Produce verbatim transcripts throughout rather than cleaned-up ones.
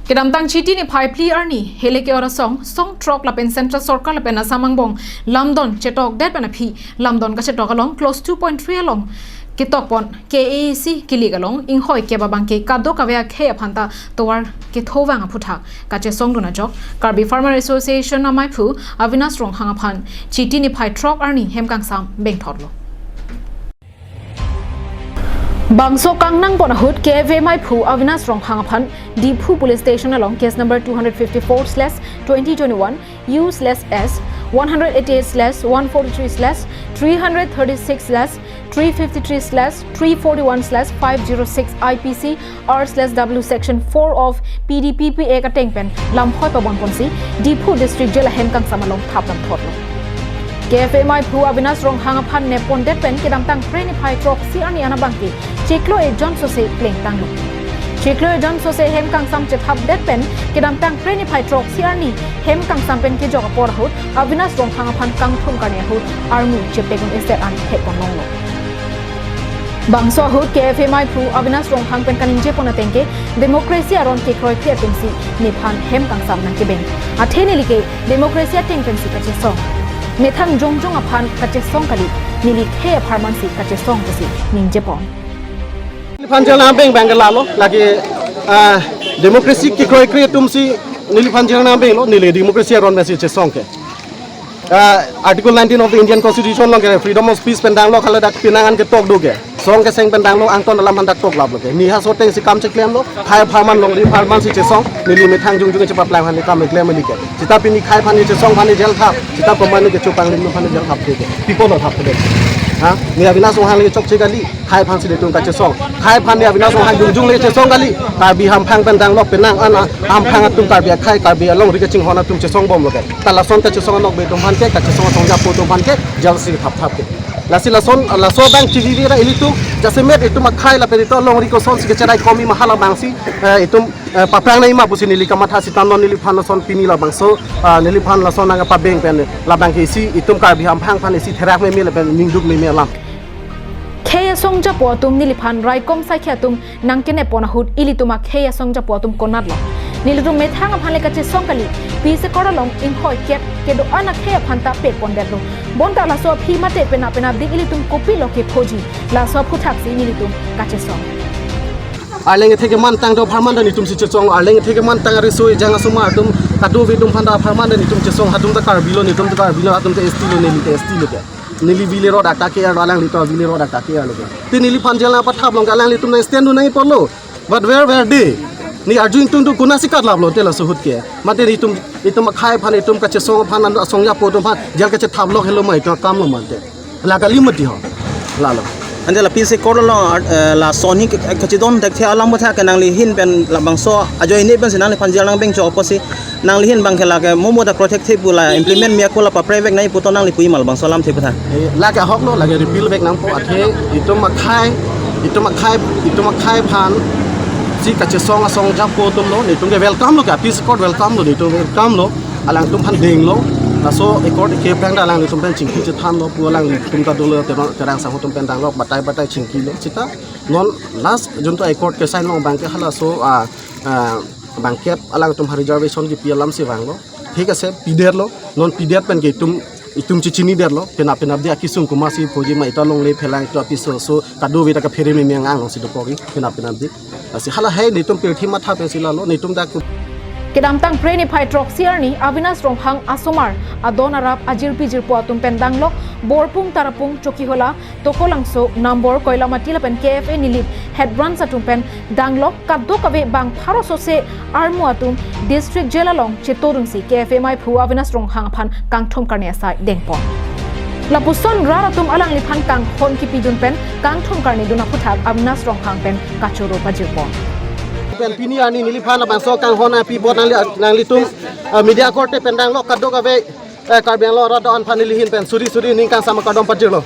Kedamtang Chiti niphai phli arni, Heleke Orasong, Song Throk lapen Central Sorkar lapen Assam angbong lamdon chetokdet pen aphi, lamdon kachetok along clause two point three along ketokpon K A A C kilik along inghoi kep abangke kadokave akhei aphanta tovar kethovang aphuthak kachesongdun ajok Karbi Farmer Association amaiphu Avinash Ronghang aphan Chiti niphai throk arni hem kangsam bengthotlo. Bangso kangnangpon ahut K F A amaiphu Avinash Ronghang aphan Diphu Police Station along case number two hundred fifty-four slash twenty twenty-one U slash S, one hundred eighty-eight slash one forty-three slash three hundred thirty-six slash three fifty-three slash three forty-one slash five zero six I P C R slash W section four of P D P P Act ateng pen lamhoi pabonponsi Diphu District Jail ahem kangsam along thaplamthotlo. K F A amaiphu Avinash Ronghang aphan neppondet pen kedamtang Phre niphai throksi arni an abangke chiklo ejon sose plengtanglo. Chiklo ejon sose hem kangsam chethapdet pen kedamtang Phre niphai throksi arni hem kangsam pen kejok apor ahut Avinash Ronghang aphan kangthum karni ahut armu chepek-un-eset an thekponlonglo. Bangso ahut K F A amaiphu Avinash Ronghang pen kaningjepon atengke democracy aron kekroikre atumsi nephan hem kangsam nangkebeng. Athe nelike democracy ateng pensi kachesong. Methang jongjong aphan kachesong kali, neli khei apharmansi kachesong pusi ningjepon. Neliphan jail nangbeng abangke lalo, lake, ah, democracy kekroikre atumsi neliphan jail nangbenglo, neli democracy aron pensi chesong ke. Ah, Article nineteen of the Indian Constitution along ke freedom of speech pen danglo, hala dak penang an ketok do ke. Song keseng pen danglo, angton alam aphan dak toklaplo ke. Neli ha so atengsi kam cheklemlo, khei apharman longri apharmansi chesong, neli methang jongjong chepaplang aphan kam keklem neli ke. Seta pini khei aphan neli chesong aphan neli jail thap, seta komat neli kechopanglim aphan neli jail thap ke. Pi apotlo thap ke. Ha? Neli Avinash Ronghang le chokche kali, khei aphansi nelitum kachesong. Khei aphan neli Avinash Ronghang jongjong le chesong kali. Karbi hamphang pen danglo penang an hamphang atum Karbi akhei Karbi alongri kachinghon atum chesongbomlo ke. Ta lason kachesong anokbe atum aphan ke, kachesong asong japo atum aphan ke, jail si thapthap ke. Lasi lason, laso abang chivivira ilitum, jasemet itum akhei lapen itum alongri kosonsi kecherai komi ma hala abangsi, eh, itum, eh, paphrang nangji ma pusi neli kamatha sitame neliphan lason pini labangso, ah, neliphan lason nangpabeng pen labangke isi itum Karbi hamphang aphan isi therak meme lapen ningduk meme alam. Khei asong japo atum neliphan raikom saikhe atum nangkenepon ahut ilitum akhei asong japo atum konatlo. Nelitum methang aphan le kachesong kali, Peace Accord along inghoi kep kedo-an akhei aphanta pekpondetlo. Bonta laso aphi mate penap penapdik ilitum kopilo kephoji, laso aphuthaksi nelitum kachesong. Arleng ethe kemantang do apharman ta netumsi chesong, arleng ethe kemantang ariso ejang asomar atum kadokave atum aphanta apharman ta netum chesong, hatum ta Karbilo, netum ta Karbilo, hatum ta S T lo, neli ta S T lo ke. Neli village road adak ke-erlo, alanglitum village road adak ke-erlo ke. Te neliphan jail nangpathaplong ke alanglitum nang stand dun nangji apotlo. But where were they? Neli arju ingtung tu konatsi katlaplo te laso ahut ke. Mate itum, itum akhei aphan, itum kachesong aphan, asong japo atum aphan jail kachethaplo helo ma itum akamlo mate. La kali mati ho. Lalo. Ante la Peace Accord along, eh, lason hi ke, kachidon thekthe alam aputhak ke nangli ahin pen labangso ajoine pensi nangliphan jail nangbeng chok apotsi nangli ahin abangke lake momo ta protect the pu la implement me ako la paprevek nangji pu to nangli puji ma labangso alamthe aputhak. Eh, lake ahoklo, lake repeal vek nangpo, athe itum akhei, itum akhei, itum akhei aphansi kachesong asong japo atumlo, netum ke welcome lo ke, Peace Accord welcome lo, netum welcome lo, alangtum aphan denglo, laso accord ke aphrang ta alanglitum pen chingki chethanlo, pu alanglitum ta dolo, Terang, Terang Sangho atum pen danglo, batai batai chingkilo, seta non last junto accord ke sign long abangke halaso, ah, ah, bangkep alangtum aphan reservation kipi alamsi vanglo. Thik ase, pidetlo, non pidet pen ke itum, itum chechinidetlo, penap penapdik akesung komatsi phoji ma itum alongle phelang itum apiso so kadokave ta kaphere meme anglongsi dopo ke, penap penapdik. Lasi hala hai netum pirthe matha pensi lalo, netum dak. Kedamtang Phre niphai throksi arni Avinash Ronghang asomar adon arap ajirpi jirpo atum pen danglok Borpung Tarapung Chokihola Tokolangso, Nambor, Koilamati lapen K F A Nilip head branch atum pen danglok kadokave bang pharo sose armu atum District Jail along chetodunsi K F A amaiphu Avinash Ronghang aphan kangthum karni asai dengpon. Lapuson rat atum alangliphan kanghon kipidun pen kangthum karni dun aphuthak Avinash Ronghang pen kachoro pajirpon. Pen pini arni neliphan labangso kanghon api apot nangli, nanglitum, eh, media korte pen danglok kadokave, eh, Karbi Anglong arat do-an aphan neli ahin pen suri suri ning kangsam akardom pajirlo.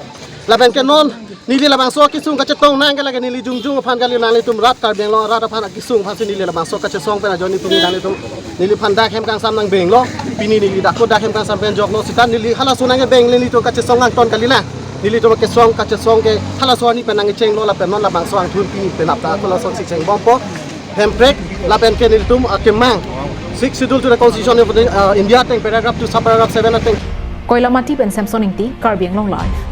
Lapen ke non neli labangso akesung kachetong nang ke lake neli jongjong aphan kali, nanglitum rat Karbi Anglong arat aphan akesung aphansi neli labangso kachesong pen ajoine pini nanglitum neliphan dak hem kangsam nangbenglo. Pini neli dak ko dak hem kangsam pen joklo, seta neli halaso nangkebeng nelitum kachesong angton kali na. Nelitum kachesong, kachesong ke halaso arni pen nangchenglo lapen non labangso angthun pini penap ta ko lasonsi chengbompo. Hemprek lapen ke nelitum akemang Sixth Schedule to the Constitution of the, uh, India ateng paragraph two subparagraph seven ateng. Koilamati pen Samson Ingti, Karbi Anglong Live.